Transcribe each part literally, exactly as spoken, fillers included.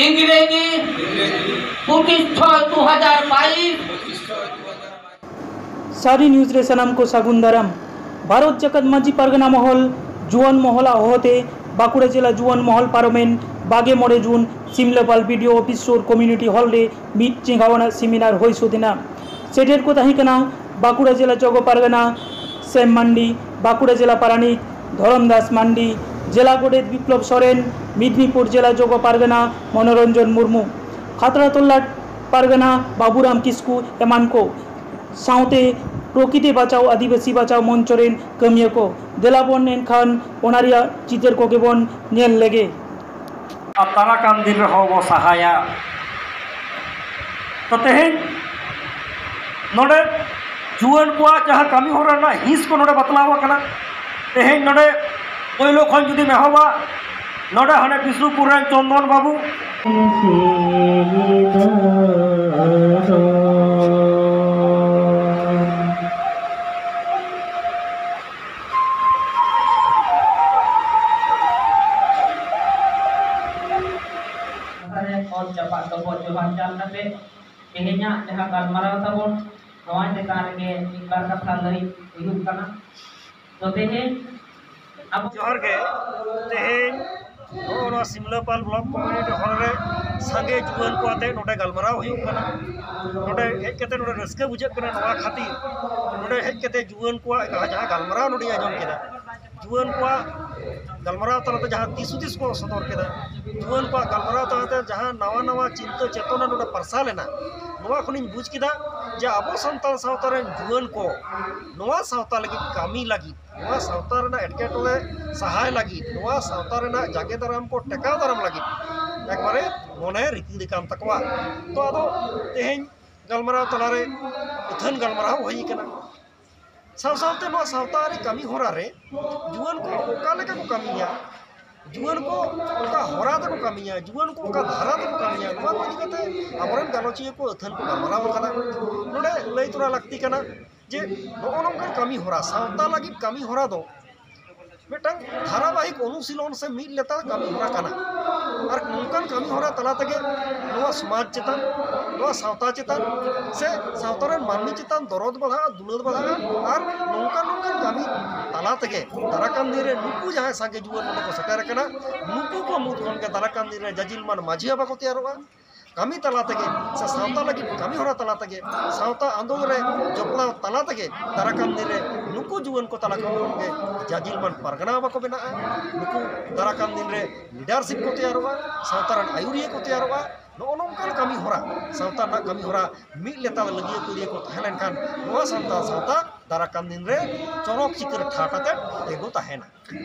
ᱤᱝᱨᱮᱡᱤ ᱯᱚᱸᱪᱤᱥ ᱪᱷᱚᱭ ᱫᱩ ᱦᱟᱡᱟᱨ ᱵᱟᱭᱤᱥ᱾ ᱥᱟᱹᱨᱤ ᱱᱤᱭᱩᱡᱽ ᱨᱮ ᱥᱟᱱᱟᱢ ᱠᱚ ᱥᱟᱹᱜᱩᱱ ᱫᱟᱨᱟᱢ᱾ ᱵᱷᱟᱨᱚᱛ ᱡᱟᱠᱟᱛ ᱢᱟᱹᱡᱷᱤ ᱯᱟᱨᱜᱟᱱᱟ ᱢᱚᱦᱚᱞ ᱡᱩᱣᱟᱹᱱ ᱢᱚᱦᱚᱞᱟᱜ ᱦᱚᱦᱚᱛᱮ ᱵᱟᱸᱠᱩᱲᱟ ᱡᱮᱞᱟ ᱡᱩᱣᱟᱹᱱ ᱢᱚᱦᱚᱞ ᱯᱟᱨᱚᱢᱮᱱ ᱵᱟᱜᱮ ᱢᱚᱬᱮ ᱡᱩᱱ ᱥᱤᱢᱞᱟᱯᱟᱞ ᱵᱤ ᱰᱤ ᱳ ᱚᱯᱷᱤᱥ ᱥᱩᱨ ᱠᱚᱢᱤᱭᱩᱱᱤᱴᱤ ᱦᱚᱞ ᱨᱮ ᱢᱤᱫ ᱪᱮᱸᱜᱷᱟᱣ ᱟᱱᱟᱜ ᱥᱮᱢᱤᱱᱟᱨ ᱦᱩᱭ ᱥᱟᱹᱛ ᱮᱱᱟ᱾ ᱥᱮᱴᱮᱨ ᱠᱚ ᱛᱟᱦᱮᱸ ᱠᱟᱱᱟ ᱵᱟᱸᱠᱩᱲᱟ ᱡᱮᱞᱟ ᱡᱚᱜᱚ ᱯᱟᱨᱜᱟᱱᱟ ᱥᱮᱢ ᱢᱟᱱᱰᱤ, ᱵᱟᱸᱠᱩᱲᱟ ᱡᱮᱞᱟ ᱯᱟᱨᱟᱱᱤᱠ ᱫᱷᱚᱨᱚᱢ ᱫᱟᱥ ᱢᱟᱱᱰᱤ, ᱡᱮᱞᱟ ᱜᱚᱰᱮᱛ ᱵᱤᱯᱞᱚᱵ ᱥᱚᱨᱮᱱ, ᱢᱮᱫᱽᱱᱤᱯᱩᱨ ᱡᱮᱞᱟ ᱡᱚᱜᱚ ᱯᱟᱨᱜᱟᱱᱟ ᱢᱚᱱᱳᱨᱚᱧᱡᱚᱱ ᱢᱩᱨᱢᱩ, ᱠᱷᱟᱛᱲᱟ ᱛᱚᱞᱞᱟᱴ ᱯᱟᱨᱜᱟᱱᱟ ᱵᱟᱵᱩᱨᱟᱢ ᱠᱤᱥᱠᱩ ᱮᱢᱟᱱ ᱠᱚ᱾ ᱥᱟᱶᱛᱮ ᱯᱨᱚᱠᱤᱛᱤ ᱵᱟᱪᱟᱣ ᱟᱹᱫᱤᱵᱟᱹᱥᱤ ᱵᱟᱪᱟᱣ ᱢᱚᱧᱪᱚ ᱨᱮᱱ ᱠᱟᱹᱢᱤᱭᱟᱹ ᱠᱚ᱾ ᱫᱮᱞᱟ ᱵᱚᱱ ᱮᱱᱠᱷᱟᱱ ᱚᱱᱟ ᱨᱮᱭᱟᱜ ᱪᱤᱛᱟᱹᱨ ᱠᱚᱜᱮ ᱵᱚᱱ ᱧᱮᱞ ᱞᱮᱜᱮ᱾ ᱟᱨ ᱫᱟᱨᱟ ᱠᱟᱱ ᱫᱤᱱ ᱨᱮᱦᱚᱸ ᱵᱚ ᱥᱟᱦᱟᱭᱟ᱾ ᱛᱚ ᱛᱮᱦᱮᱧ ᱱᱚᱰᱮ ᱡᱩᱣᱟᱹᱱ ᱠᱚᱣᱟᱜ ᱡᱟᱦᱟᱸ ᱠᱟᱹᱢᱤ ᱦᱚᱨᱟ ᱨᱮᱱᱟᱜ ᱦᱤᱸᱥ ᱠᱚ ᱱᱚᱰᱮ ᱵᱟᱛᱞᱟᱣ ᱟᱠᱟᱱᱟ᱾ ᱛᱮᱦᱮᱧ ᱱᱚᱰᱮ ᱯᱳᱭᱞᱳ ᱠᱷᱚᱱ ᱡᱩᱫᱤᱢ ᱮᱦᱚᱵᱟ, ᱱᱚᱰᱮ ᱦᱟᱱᱮ ᱵᱤᱥᱱᱩᱯᱩᱨ ᱨᱮᱱ ᱪᱚᱱᱫᱚᱱ ᱵᱟᱹᱵᱩ, ᱚᱞ ᱪᱟᱯᱟᱫ ᱰᱚᱵᱚᱜ ᱡᱚᱦᱟᱨ ᱪᱟᱞ ᱠᱟᱛᱮ ᱛᱮᱦᱮᱧᱟᱜ ᱡᱟᱦᱟᱸ ᱜᱟᱞᱢᱟᱨᱟᱣ ᱛᱟᱵᱚᱱ, ᱱᱚᱣᱟ ᱪᱮᱛᱟᱱ ᱨᱮᱜᱮ ᱢᱤᱫ ᱵᱟᱨ ᱠᱟᱛᱷᱟ ᱞᱟᱹᱭ ᱦᱩᱭᱩᱜ ᱠᱟᱱᱟ᱾ ᱛᱚ ᱛᱮᱦᱮᱧ ᱟᱵᱚ ᱡᱚᱦᱟᱨ ᱜᱮ᱾ ᱛᱮᱦᱮᱧ ᱱᱚᱜᱼᱚ ᱱᱚᱣᱟ ᱥᱤᱢᱞᱟᱹᱯᱟᱞ ᱵᱞᱚᱠ ᱠᱚᱢᱤᱭᱩᱱᱤᱴᱤ ᱦᱚᱞ ᱨᱮ ᱥᱟᱸᱜᱮ ᱡᱩᱣᱟᱹᱱ ᱠᱚ ᱟᱛᱮ ᱱᱚᱰᱮ ᱜᱟᱞᱢᱟᱨᱟᱣ ᱦᱩᱭᱩᱜ ᱠᱟᱱᱟ᱾ ᱱᱚᱰᱮ ᱦᱮᱡ ᱠᱟᱛᱮ ᱱᱚᱰᱮ ᱨᱟᱹᱥᱠᱟᱹ ᱵᱩᱡᱷᱟᱹᱜ ᱠᱟᱱᱟ᱾ ᱱᱚᱣᱟ ᱠᱷᱟᱹᱛᱤᱨ ᱱᱚᱰᱮ ᱦᱮᱡ ᱠᱟᱛᱮ ᱡᱩᱣᱟᱹᱱ ᱠᱚᱣᱟᱜ ᱡᱟᱦᱟᱸ ᱜᱟᱞᱢᱟᱨᱟᱣ ᱱᱚᱰᱮᱧ ᱟᱸᱡᱚᱢ ᱠᱮᱫᱟ, ᱡᱩᱣᱟᱹᱱ ᱠᱚᱣᱟᱜ ᱜᱟᱞᱢᱟᱨᱟᱣ ᱛᱟᱞᱟᱛᱮ ᱡᱟᱦᱟᱸ ᱫᱤᱥ ᱦᱩᱫᱤᱥ ᱠᱚ ᱥᱚᱫᱚᱨ ᱠᱮᱫᱟ, ᱡᱩᱣᱟᱹᱱ ᱠᱚᱣᱟᱜ ᱜᱟᱞᱢᱟᱨᱟᱣ ᱛᱟᱞᱟᱛᱮ ᱡᱟᱦᱟᱸ ᱱᱟᱣᱟ ᱱᱟᱣᱟ ᱪᱤᱱᱛᱟᱹ ᱪᱮᱛᱚᱱᱟ ᱱᱚᱰᱮ ᱯᱟᱨᱥᱟᱞ ᱮᱱᱟ, ᱱᱚᱣᱟ ᱠᱷᱚᱱᱤᱧ ᱵᱩᱡᱽ ᱠᱮᱫᱟ ᱡᱮ ᱟᱵᱚ ᱥᱟᱱᱛᱟᱲ ᱥᱟᱶᱛᱟ ᱨᱮᱱ ᱡᱩᱣᱟᱹᱱ ᱠᱚ ᱱᱚᱣᱟ ᱥᱟᱶᱛᱟ ᱞᱟᱹᱜᱤᱫ ᱠᱟᱹᱢᱤ ᱞᱟᱹᱜᱤᱫ, ᱱᱚᱣᱟ ᱥᱟᱶᱛᱟ ᱨᱮᱱᱟᱜ ᱮᱴᱠᱮᱴᱚᱬᱮ ᱥᱟᱦᱟᱭ ᱞᱟᱹᱜᱤᱫ, ᱱᱚᱣᱟ ᱥᱟᱶᱛᱟ ᱨᱮᱱᱟᱜ ᱡᱟᱸᱜᱮ ᱫᱟᱨᱟᱢ ᱠᱚ ᱴᱮᱠᱟᱣ ᱫᱟᱨᱟᱢ ᱞᱟᱹᱜᱤᱫ ᱮᱠᱵᱟᱨᱮ ᱢᱚᱱᱮ ᱨᱤᱠᱤᱲ ᱟᱠᱟᱱ ᱛᱟᱠᱚᱣᱟ᱾ ᱛᱚ ᱟᱫᱚ ᱛᱮᱦᱮᱧ ᱜᱟᱞᱢᱟᱨᱟᱣ ᱛᱟᱞᱟᱨᱮ ᱟᱹᱛᱷᱟᱹᱱ ᱜᱟᱞᱢᱟᱨᱟᱣ ᱦᱩᱭ ᱟᱠᱟᱱᱟ᱾ ᱥᱟᱶ ᱥᱟᱶᱛᱮ ᱱᱚᱣᱟ ᱥᱟᱶᱛᱟ ᱟᱹᱨᱤ ᱠᱟᱹᱢᱤ ᱦᱚᱨᱟ ᱨᱮ ᱡᱩᱣᱟᱹᱱ ᱠᱚ ᱚᱠᱟ ᱞᱮᱠᱟ ᱠᱚ ᱠᱟᱹᱢᱤᱭᱟ, ᱡᱩᱣᱟᱹᱱ ᱠᱚ ᱚᱠᱟ ᱦᱚᱨᱟ ᱛᱮᱠᱚ ᱠᱟᱹᱢᱤᱭᱟ, ᱡᱩᱣᱟᱹᱱ ᱠᱚ ᱚᱠᱟ ᱫᱷᱟᱨᱟ ᱛᱮᱠᱚ ᱠᱟᱹᱢᱤᱭᱟ, ᱱᱚᱣᱟ ᱠᱚ ᱤᱫᱤ ᱠᱟᱛᱮ ᱟᱵᱚᱨᱮᱱ ᱜᱟᱞᱚᱪᱤᱭᱟᱹ ᱠᱚ ᱟᱹᱛᱷᱟᱹᱱ ᱠᱚ ᱜᱟᱞᱢᱟᱨᱟᱣ ᱟᱠᱟᱫᱟ᱾ ᱱᱚᱰᱮ ᱞᱟᱹᱭ ᱛᱚᱨᱟ ᱞᱟᱹᱠᱛᱤ ᱠᱟᱱᱟ ᱡᱮ ᱱᱚᱜᱼᱚ ᱱᱚᱝᱠᱟᱱ ᱠᱟᱹᱢᱤ ᱦᱚᱨᱟ, ᱥᱟᱶᱛᱟ ᱞᱟᱹᱜᱤᱫ ᱠᱟᱹᱢᱤ ᱦᱚᱨᱟ ᱫᱚ ᱢᱤᱫᱴᱟᱝ ᱫᱷᱟᱨᱟᱵᱟᱦᱤᱠ ᱚᱱᱩᱥᱤᱞᱚᱱ ᱥᱮ ᱢᱤᱫ ᱞᱮᱛᱟᱲ ᱠᱟᱹᱢᱤ ᱦᱚᱨᱟ ᱠᱟᱱᱟ᱾ ᱟᱨ ᱱᱚᱝᱠᱟᱱ ᱠᱟᱹᱢᱤ ᱦᱚᱨᱟ ᱛᱟᱞᱟ ᱛᱮᱜᱮ ᱱᱚᱣᱟ ᱥᱚᱢᱟᱡᱽ ᱪᱮᱛᱟᱱ, ᱱᱚᱣᱟ ᱥᱟᱶᱛᱟ ᱪᱮᱛᱟᱱ ᱥᱮ ᱥᱟᱶᱛᱟ ᱨᱮᱱ ᱢᱟᱹᱱᱢᱤ ᱪᱮᱛᱟᱱ ᱫᱚᱨᱚᱫ ᱵᱟᱲᱦᱟᱜᱼᱟ, ᱫᱩᱞᱟᱹᱲ ᱵᱟᱲᱦᱟᱜᱼᱟ᱾ ᱟᱨ ᱱᱚᱝᱠᱟᱱ ᱱᱚᱝᱠᱟᱱ ᱠᱟᱹᱢᱤ ᱛᱟᱞᱟ ᱛᱮᱜᱮ ᱫᱟᱨᱟᱠᱟᱱ ᱫᱤᱱ ᱨᱮ ᱱᱩᱠᱩ ᱡᱟᱦᱟᱸᱭ ᱥᱟᱸᱜᱮ ᱡᱩᱣᱟᱹᱱ ᱱᱚᱰᱮ ᱠᱚ ᱥᱮᱴᱮᱨ ᱟᱠᱟᱱᱟ, ᱱᱩᱠᱩ ᱠᱚ ᱢᱩᱫᱽ ᱠᱷᱚᱱ ᱜᱮ ᱫᱟᱨᱟᱠᱟᱱ ᱫᱤᱱ ᱨᱮ ᱡᱟᱡᱤᱞ ᱢᱟᱱ ᱢᱟᱹᱡᱷᱤ ᱵᱟᱵᱟ ᱠᱚ ᱛᱮᱭᱟᱨᱚᱜᱼᱟ᱾ ᱠᱟᱹᱢᱤ ᱛᱟᱞᱟ ᱛᱮᱜᱮ ᱥᱮ ᱥᱟᱶᱛᱟ ᱞᱟᱹᱜᱤᱫ ᱠᱟᱹᱢᱤ ᱦᱚᱨᱟ ᱛᱟᱞᱟ ᱛᱮᱜᱮ ᱥᱟᱶᱛᱟ ᱟᱸᱫᱳᱲ ᱨᱮ ᱡᱚᱯᱲᱟᱣ ᱛᱟᱞᱟ ᱛᱮᱜᱮ ᱫᱟᱨᱟᱠᱟᱱ ᱫᱤᱱ ᱨᱮ ᱱᱩᱠᱩ ᱡᱩᱣᱟᱹᱱ ᱠᱚ ᱛᱟᱞᱟ ᱠᱷᱚᱱ ᱜᱮ ᱡᱟᱡᱤᱞ ᱢᱟᱱ ᱯᱟᱨᱜᱟᱱᱟ ᱵᱟᱵᱟ ᱠᱚ ᱵᱮᱱᱟᱜᱼᱟ᱾ ᱱᱩᱠᱩ ᱫᱟᱨᱟᱠᱟᱱ ᱫᱤᱱ ᱨᱮ ᱞᱤᱰᱟᱨᱥᱤᱯ ᱠᱚ ᱛᱮᱭᱟᱨᱚᱜᱼᱟ, ᱥᱟᱶᱛᱟ ᱨᱮᱱ ᱟᱹᱭᱩᱨᱤᱭᱟᱹ ᱠᱚ ᱛᱮᱭᱟᱨᱚᱜᱼᱟ᱾ ᱱᱚᱜᱼᱚ ᱱᱚᱝᱠᱟᱱ ᱠᱟᱹᱢᱤ ᱦᱚᱨᱟ, ᱥᱟᱶᱛᱟ ᱨᱮᱱᱟᱜ ᱠᱟᱹᱢᱤ ᱦᱚᱨᱟ ᱢᱤᱫ ᱞᱮᱛᱟᱲ ᱞᱟᱹᱜᱤᱭᱟᱹ ᱠᱩᱲᱤᱭᱟᱹ ᱠᱚ ᱛᱟᱦᱮᱸ ᱞᱮᱱᱠᱷᱟᱱ ᱱᱚᱣᱟ ᱥᱟᱱᱛᱟᱲ ᱥᱟᱶᱛᱟ ᱫᱟᱨᱟᱠᱟᱱ ᱫᱤᱱ ᱨᱮ ᱪᱚᱨᱚᱠ ᱪᱤᱛᱟᱹᱨ ᱴᱷᱟᱴ ᱟᱛᱮ ᱛᱤᱸᱜᱩ ᱛᱟᱦᱮᱱᱟ᱾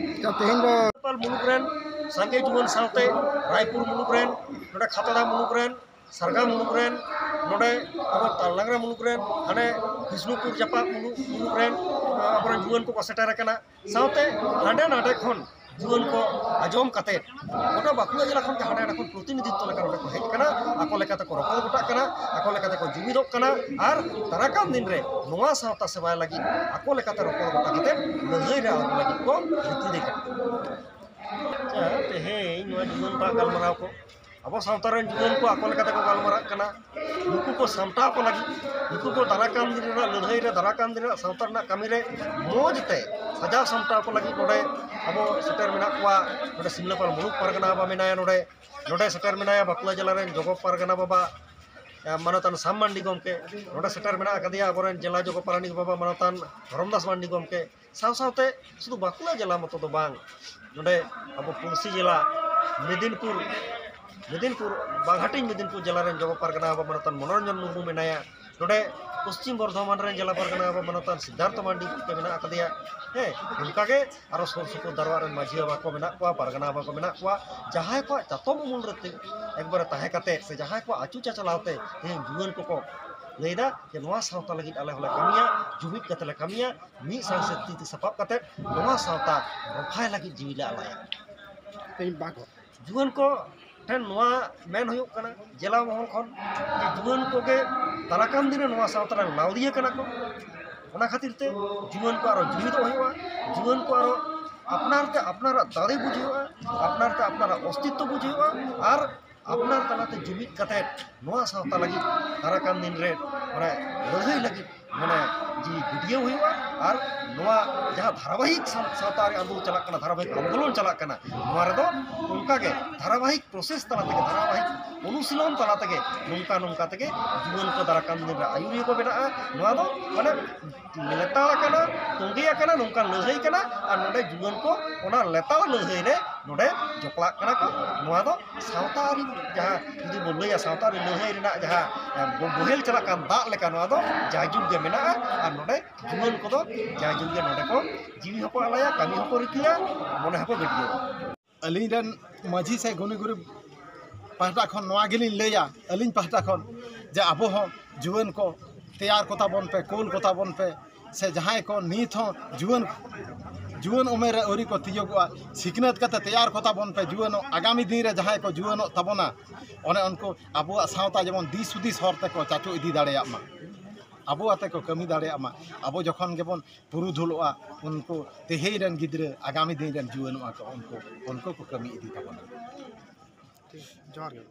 ᱛᱮᱦᱮᱧ ᱫᱚ ᱱᱮᱯᱟᱞ ᱢᱩᱞᱩᱠ ᱨᱮᱱ ᱥᱟᱸᱜᱮ ᱡᱩᱣᱟᱹᱱ ᱥᱟᱶᱛᱮ ᱨᱟᱭᱯᱩᱨ ᱢᱩᱞᱩᱠ ᱨᱮᱱ, ᱱᱚᱰᱮ ᱠᱷᱟᱛᱲᱟ ᱢᱩᱞᱩᱠ ᱨᱮᱱ, ᱥᱟᱨᱜᱟ ᱢᱩᱞᱩᱠ ᱨᱮᱱ, ᱱᱚᱰᱮ ᱟᱵᱚ ᱛᱟᱞᱱᱟᱜᱽᱨᱟ ᱢᱩᱞᱩᱠ ᱨᱮᱱ, ᱦᱟᱱᱮ ᱵᱤᱥᱱᱩᱯᱩᱨ ᱡᱟᱯᱟᱜ ᱢᱩᱞᱩᱠ, ᱢᱩᱞᱩᱠ ᱨᱮᱱ, ᱟᱵᱚᱨᱮᱱ ᱡᱩᱣᱟᱹᱱ ᱠᱚᱠᱚ ᱥᱮᱴᱮᱨ ᱟᱠᱟᱱᱟ᱾ ᱥᱟᱶᱛᱮ ᱦᱟᱸᱰᱮ ᱱᱟᱰᱮ ᱠᱷᱚᱱ ᱡᱩᱣᱟᱹᱱ ᱠᱚ ᱟᱸᱡᱚᱢ ᱠᱟᱛᱮ ᱜᱚᱴᱟ ᱵᱟᱸᱠᱩᱲᱟ ᱡᱮᱞᱟ ᱠᱷᱚᱱ ᱜᱮ ᱦᱟᱸᱰᱮ ᱱᱟᱰᱮ ᱠᱷᱚᱱ ᱯᱨᱚᱛᱤᱱᱤᱫᱷᱤᱛᱛᱚ ᱞᱮᱠᱟ ᱱᱚᱰᱮ ᱠᱚ ᱦᱮᱡ ᱟᱠᱟᱱᱟ, ᱟᱠᱚ ᱞᱮᱠᱟᱛᱮ ᱠᱚ ᱨᱚᱯᱚᱲ ᱜᱚᱴᱟᱜ ᱠᱟᱱᱟ, ᱟᱠᱚ ᱞᱮᱠᱟᱛᱮ ᱠᱚ ᱡᱩᱢᱤᱫᱚᱜ ᱠᱟᱱᱟ᱾ ᱟᱨ ᱫᱟᱨᱟᱠᱟᱱ ᱫᱤᱱ ᱨᱮ ᱱᱚᱣᱟ ᱥᱟᱶᱛᱟ ᱥᱮᱵᱟᱭ ᱞᱟᱹᱜᱤᱫ ᱟᱠᱚ ᱞᱮᱠᱟᱛᱮ ᱨᱚᱯᱚᱲ ᱜᱚᱴᱟ ᱠᱟᱛᱮ ᱞᱟᱹᱲᱦᱟᱹᱭ ᱨᱮ ᱟᱬᱜᱚ ᱞᱟᱹᱜᱤᱫ ᱠᱚ ᱨᱤᱠᱤᱲ ᱟᱠᱟᱱᱟ᱾ ᱟᱪᱪᱷᱟ, ᱛᱮᱦᱮᱧ ᱱᱚᱣᱟ ᱡᱩᱣᱟᱹᱱ ᱠᱚᱣᱟᱜ ᱜᱟᱞᱢᱟᱨᱟᱣ ᱠᱚ, ᱟᱵᱚ ᱥᱟᱶᱛᱟ ᱨᱮᱱ ᱡᱩᱣᱟᱹᱱ ᱠᱚ ᱟᱠᱚ ᱞᱮᱠᱟ ᱛᱮᱠᱚ ᱜᱟᱞᱢᱟᱨᱟᱜ ᱠᱟᱱᱟ᱾ ᱱᱩᱠᱩ ᱠᱚ ᱥᱟᱢᱴᱟᱣ ᱠᱚ ᱞᱟᱹᱜᱤᱫ, ᱱᱩᱠᱩ ᱠᱚ ᱫᱟᱨᱟᱠᱟᱱ ᱫᱤᱱ ᱨᱮᱱᱟᱜ ᱞᱟᱹᱲᱦᱟᱹᱭ ᱨᱮ, ᱫᱟᱨᱟᱠᱟᱱ ᱫᱤᱱ ᱨᱮᱱᱟᱜ ᱥᱟᱶᱛᱟ ᱨᱮᱱᱟᱜ ᱠᱟᱹᱢᱤ ᱨᱮ ᱢᱚᱡᱽ ᱛᱮ ᱥᱟᱡᱟᱣ ᱥᱟᱢᱴᱟᱣ ᱠᱚ ᱞᱟᱹᱜᱤᱫ ᱱᱚᱰᱮ ᱟᱵᱚ ᱥᱮᱴᱮᱨ ᱢᱮᱱᱟᱜ ᱠᱚᱣᱟ᱾ ᱱᱚᱰᱮ ᱥᱤᱢᱞᱟᱹᱯᱟᱞ ᱢᱩᱞᱩᱠ ᱯᱟᱨᱜᱟᱱᱟ ᱵᱟᱵᱟ ᱢᱮᱱᱟᱭᱟ, ᱱᱚᱰᱮ, ᱱᱚᱰᱮ ᱥᱮᱴᱮᱨ ᱢᱮᱱᱟᱭᱟ ᱵᱟᱸᱠᱩᱲᱟ ᱡᱮᱞᱟ ᱨᱮᱱ ᱡᱚᱜᱚ ᱯᱟᱨᱜᱟᱱᱟ ᱵᱟᱵᱟ, ᱮ, ᱢᱟᱱᱚᱛᱟᱱ ᱥᱟᱢ ᱢᱟᱱᱰᱤ ᱜᱚᱢᱠᱮ, ᱱᱚᱰᱮ ᱥᱮᱴᱮᱨ ᱢᱮᱱᱟᱜ ᱟᱠᱟᱫᱮᱭᱟ ᱟᱵᱚᱨᱮᱱ ᱡᱮᱞᱟ ᱡᱚᱜᱚ ᱯᱟᱨᱟᱱᱤᱠ ᱵᱟᱵᱟ ᱢᱟᱱᱚᱛᱟᱱ ᱫᱷᱚᱨᱚᱢᱫᱟᱥ ᱢᱟᱱᱰᱤ ᱜᱚᱢᱠᱮ, ᱥᱟᱶ ᱥᱟᱶᱛᱮ ᱥᱩᱫᱷᱩ ᱵᱟᱸᱠᱩᱲᱟ ᱡᱮᱞᱟ ᱢᱚᱛᱚ ᱫᱚ ᱵᱟᱝ, ᱱᱚᱰᱮ ᱟᱵᱚ ᱯᱩᱲᱥᱤ ᱡᱮᱞᱟ ᱢᱮᱫᱤᱱᱯᱩᱨ, ᱢᱮᱫᱤᱱᱯᱩᱨ, ᱵᱟᱜᱷᱟᱴᱤᱧ ᱢᱮᱫᱤᱱᱯᱩᱨ ᱡᱮᱞᱟ ᱨᱮᱱ ᱡᱚᱜᱚ ᱯᱟᱨᱜᱟᱱᱟ ᱵᱟᱵᱟ ᱢᱟᱱᱚᱛᱟᱱ ᱢᱚᱱᱳᱨᱚᱧᱡᱚᱱ ᱢᱩᱨᱢᱩ ᱢᱮᱱᱟᱭᱟ᱾ ᱱᱚᱰᱮ ᱯᱚᱥᱪᱤᱢ ᱵᱚᱨᱫᱷᱚᱢᱟᱱ ᱨᱮᱱ ᱡᱮᱞᱟ ᱯᱟᱨᱜᱟᱱᱟ ᱵᱟᱵᱟ ᱢᱟᱱᱚᱛᱟᱱ ᱥᱤᱫᱽᱫᱷᱟᱨᱛᱷᱚ ᱢᱟᱱᱰᱤ ᱜᱚᱢᱠᱮ ᱢᱮᱱᱟᱜ ᱟᱠᱟᱫᱮᱭᱟ᱾ ᱦᱮᱸ, ᱚᱱᱠᱟᱜᱮ ᱟᱨᱚ ᱥᱩᱨ ᱥᱩᱯᱩᱨ ᱫᱟᱨᱣᱟ ᱨᱮᱱ ᱢᱟᱹᱡᱷᱤ ᱵᱟᱵᱟ ᱠᱚ ᱢᱮᱱᱟᱜ ᱠᱚᱣᱟ, ᱯᱟᱨᱜᱟᱱᱟ ᱵᱟᱵᱟ ᱠᱚ ᱢᱮᱱᱟᱜ ᱠᱚᱣᱟ, ᱡᱟᱦᱟᱸᱭ ᱠᱚᱣᱟᱜ ᱪᱟᱛᱚᱢ ᱩᱢᱩᱞ ᱨᱮ ᱛᱮ-, ᱮᱠᱵᱟᱨᱮ ᱛᱟᱦᱮᱸ ᱠᱟᱛᱮ ᱥᱮ ᱡᱟᱦᱟᱸᱭ ᱠᱚᱣᱟᱜ ᱟᱹᱪᱩ ᱪᱟᱪᱞᱟᱣ ᱛᱮ ᱛᱮᱦᱮᱧ ᱡᱩᱣᱟᱹᱱ ᱠᱚᱠᱚ ᱞᱟᱹᱭᱫᱟ ᱡᱮ ᱱᱚᱣᱟ ᱥᱟᱶᱛᱟ ᱞᱟᱹᱜᱤᱫ ᱟᱞᱮ ᱦᱚᱸᱞᱮ ᱠᱟᱹᱢᱤᱭᱟ, ᱡᱩᱢᱤᱫ ᱠᱟᱛᱮ ᱞᱮ ᱠᱟᱹᱢᱤᱭᱟ, ᱢᱤᱫ ᱥᱟᱶ ᱥᱮ ᱛᱤ ᱛᱤ ᱥᱟᱯᱟᱵ ᱠᱟᱛᱮ ᱱᱚᱣᱟ ᱥᱟᱶᱛᱟ ᱨᱚᱯᱷᱟᱭ ᱞᱟᱹᱜᱤᱫ ᱡᱤᱣᱤ ᱞᱮ ᱟᱞᱟᱭᱟ᱾ ᱛᱮᱦᱮᱧ ᱵᱟᱠᱚ ᱡᱩᱣᱟᱹᱱ ᱠᱚ ᱴᱷᱮᱱ ᱱᱚᱣᱟ ᱢᱮᱱ ᱦᱩᱭᱩᱜ ᱠᱟᱱᱟ, ᱡᱮᱞᱟ ᱢᱚᱦᱚᱞ ᱠᱷᱚᱱ ᱡᱮ ᱡᱩᱣᱟᱹᱱ ᱠᱚᱜᱮ ᱫᱟᱨᱟᱠᱟᱱ ᱫᱤᱱ ᱨᱮ ᱱᱚᱣᱟ ᱥᱟᱶᱛᱟ ᱨᱮᱱ ᱞᱟᱣᱫᱤᱭᱟᱹ ᱠᱟᱱᱟ ᱠᱚ᱾ ᱚᱱᱟ ᱠᱷᱟᱹᱛᱤᱨ ᱛᱮ ᱡᱩᱣᱟᱹᱱ ᱠᱚ ᱟᱨᱚ ᱡᱩᱢᱤᱫᱚᱜ ᱦᱩᱭᱩᱜᱼᱟ, ᱡᱩᱣᱟᱹᱱ ᱠᱚ ᱟᱨᱚ ᱟᱯᱱᱟᱨ ᱛᱮ ᱟᱯᱱᱟᱨᱟᱜ ᱫᱟᱲᱮ ᱵᱩᱡᱷᱟᱹᱣᱟ, ᱟᱯᱱᱟᱨ ᱛᱮ ᱟᱯᱱᱟᱨᱟᱜ ᱚᱥᱛᱤᱛᱛᱚ ᱵᱩᱡᱷᱟᱹᱣᱟ, ᱟᱨ ᱟᱯᱱᱟᱨ ᱛᱟᱞᱟᱛᱮ ᱡᱩᱢᱤᱫ ᱠᱟᱛᱮ ᱱᱚᱣᱟ ᱥᱟᱶᱛᱟ ᱞᱟᱹᱜᱤᱫ ᱫᱟᱨᱟᱠᱟᱱ ᱫᱤᱱ ᱨᱮ ᱢᱟᱱᱮ ᱞᱟᱹᱲᱦᱟᱹᱭ ᱞᱟᱹᱜᱤᱫ ᱢᱟᱱᱮ ᱡᱤᱣᱤ ᱜᱟᱹᱰᱭᱟᱹᱣ ᱦᱩᱭᱩᱜᱼᱟ᱾ ᱟᱨ ᱱᱚᱣᱟ ᱡᱟᱦᱟᱸ ᱫᱷᱟᱨᱟᱵᱟᱦᱤᱠ ᱥᱟᱶ- ᱥᱟᱶᱛᱟ ᱨᱮ ᱟᱵᱚ ᱪᱟᱞᱟᱜ ᱠᱟᱱᱟ, ᱫᱷᱟᱨᱟᱵᱟᱦᱤᱠ ᱟᱱᱫᱳᱞᱚᱱ ᱪᱟᱞᱟᱜ ᱠᱟᱱᱟ, ᱱᱚᱣᱟ ᱨᱮᱫᱚ ᱚᱱᱠᱟᱜᱮ ᱫᱷᱟᱨᱟᱵᱟᱦᱤᱠ ᱯᱨᱚᱥᱮᱥ ᱛᱟᱞᱟ ᱛᱮᱜᱮ, ᱫᱷᱟᱨᱟᱵᱟᱦᱤᱠ ᱚᱱᱩᱥᱤᱞᱚᱱ ᱛᱟᱞᱟ ᱛᱮᱜᱮ ᱱᱚᱝᱠᱟ ᱱᱚᱝᱠᱟ ᱛᱮᱜᱮ ᱡᱩᱣᱟᱹᱱ ᱠᱚ ᱫᱟᱨᱟᱠᱟᱱ ᱫᱤᱱ ᱨᱮ ᱟᱹᱭᱩᱨᱤᱭᱟᱹ ᱠᱚ ᱵᱮᱱᱟᱜᱼᱟ᱾ ᱱᱚᱣᱟ ᱫᱚ ᱢᱟᱱᱮ ᱞᱮᱛᱟᱲ ᱟᱠᱟᱱᱟ, ᱛᱚᱸᱜᱮ ᱟᱠᱟᱱᱟ, ᱱᱚᱝᱠᱟᱱ ᱞᱟᱹᱲᱦᱟᱹᱭ ᱠᱟᱱᱟ᱾ ᱟᱨ ᱱᱚᱰᱮ ᱡᱩᱣᱟᱹᱱ ᱠᱚ ᱚᱱᱟ ᱞᱮᱛᱟᱲ ᱞᱟᱹᱲᱦᱟᱹᱭ ᱨᱮ ᱱᱚᱰᱮ ᱡᱚᱯᱲᱟᱜ ᱠᱟᱱᱟ ᱠᱚ᱾ ᱱᱚᱣᱟ ᱫᱚ ᱥᱟᱶᱛᱟ ᱟᱹᱨᱤ ᱡᱟᱦᱟᱸ ᱡᱩᱫᱤ ᱵᱚᱱ ᱞᱟᱹᱭᱟ, ᱥᱟᱶᱛᱟ ᱟᱹᱨᱤ ᱞᱟᱹᱲᱦᱟᱹᱭ ᱨᱮᱱᱟᱜ ᱡᱟᱦᱟᱸ ᱵᱚ- ᱵᱚᱦᱮᱞ ᱪᱟᱞᱟᱜ ᱠᱟᱱ ᱫᱟᱜ ᱞᱮᱠᱟ, ᱱᱚᱣᱟ ᱫᱚ ᱡᱟᱭᱡᱩᱜᱽ ᱜᱮ ᱢᱮᱱᱟᱜᱼᱟ᱾ ᱟᱨ ᱱᱚᱰᱮ ᱡᱩᱣᱟᱹᱱ ᱠᱚᱫᱚ ᱡᱟᱭᱡᱩᱜᱽ ᱜᱮ ᱱᱚᱰᱮ ᱠᱚ ᱡᱤᱣᱤ ᱦᱚᱸᱠᱚ ᱟᱞᱟᱭᱟ, ᱠᱟᱹᱢᱤ ᱦᱚᱸᱠᱚ ᱨᱤᱠᱟᱹᱭᱟ, ᱢᱚᱱᱮ ᱦᱚᱸᱠᱚ ᱜᱟᱹᱰᱭᱟᱹᱣᱟ᱾ ᱟᱹᱞᱤᱧ ᱨᱮᱱ ᱢᱟᱹᱡᱷᱤ ᱥᱮ ᱜᱩᱱᱤ ᱜᱩᱨᱤᱵ ᱯᱟᱦᱴᱟ ᱠᱷᱚᱱ ᱱᱚᱣᱟ ᱜᱮᱞᱤᱧ ᱞᱟᱹᱭᱟ, ᱟᱹᱞᱤᱧ ᱯᱟᱦᱴᱟ ᱠᱷᱚᱱ, ᱡᱮ ᱟᱵᱚ ᱦᱚᱸ ᱡᱩᱣᱟᱹᱱ ᱠᱚ ᱛᱮᱭᱟᱨ ᱠᱚ ᱛᱟᱵᱚᱱ ᱯᱮ, ᱠᱳᱞ ᱠᱚ ᱛᱟᱵᱚᱱ ᱯᱮ, ᱥᱮ ᱡᱟᱦᱟᱸᱭ ᱠᱚ ᱱᱤᱛ ᱦᱚᱸ ᱡᱩᱣᱟᱹᱱ, ᱡᱩᱣᱟᱹᱱ ᱩᱢᱮᱨ ᱨᱮ ᱟᱹᱣᱨᱤ ᱠᱚ ᱛᱤᱭᱳᱜᱚᱜᱼᱟ, ᱥᱤᱠᱷᱱᱟᱹᱛ ᱠᱟᱛᱮ ᱛᱮᱭᱟᱨ ᱠᱚ ᱛᱟᱵᱚᱱ ᱯᱮ, ᱡᱩᱣᱟᱹᱱᱚᱜ ᱟᱜᱟᱢᱤ ᱫᱤᱱ ᱨᱮ ᱡᱟᱦᱟᱸᱭ ᱠᱚ ᱡᱩᱣᱟᱹᱱᱚᱜ ᱛᱟᱵᱚᱱᱟ, ᱚᱱᱮ ᱩᱱᱠᱩ ᱟᱵᱚᱣᱟᱜ ᱥᱟᱶᱛᱟ ᱡᱮᱢᱚᱱ ᱫᱤᱥ ᱦᱩᱫᱤᱥ ᱦᱚᱨ ᱛᱮᱠᱚ ᱪᱟᱪᱳ ᱤᱫᱤ ᱫᱟᱲᱮᱭᱟᱜ ᱢᱟ, ᱟᱵᱚ ᱟᱛᱮ ᱠᱚ ᱠᱟᱹᱢᱤ ᱫᱟᱲᱮᱭᱟᱜ ᱢᱟ᱾ ᱟᱵᱚ ᱡᱚᱠᱷᱚᱱ ᱜᱮᱵᱚᱱ ᱯᱩᱨᱩᱫᱷᱩᱞᱚᱜᱼᱟ, ᱩᱱᱠᱩ ᱛᱮᱦᱮᱧ ᱨᱮᱱ ᱜᱤᱫᱽᱨᱟᱹ, ᱟᱜᱟᱢᱤ ᱫᱤᱱ ᱨᱮᱱ ᱡᱩᱣᱟᱹᱱᱚᱜᱼᱟ ᱠᱚ, ᱩᱱᱠᱩ, ᱩᱱᱠᱩ ᱠᱚ ᱠᱟᱹᱢᱤ ᱤᱫᱤ ᱛᱟᱵᱚᱱᱟ᱾ ᱴᱷᱤᱠ, ᱡᱚᱦᱟᱨ ᱜᱮ᱾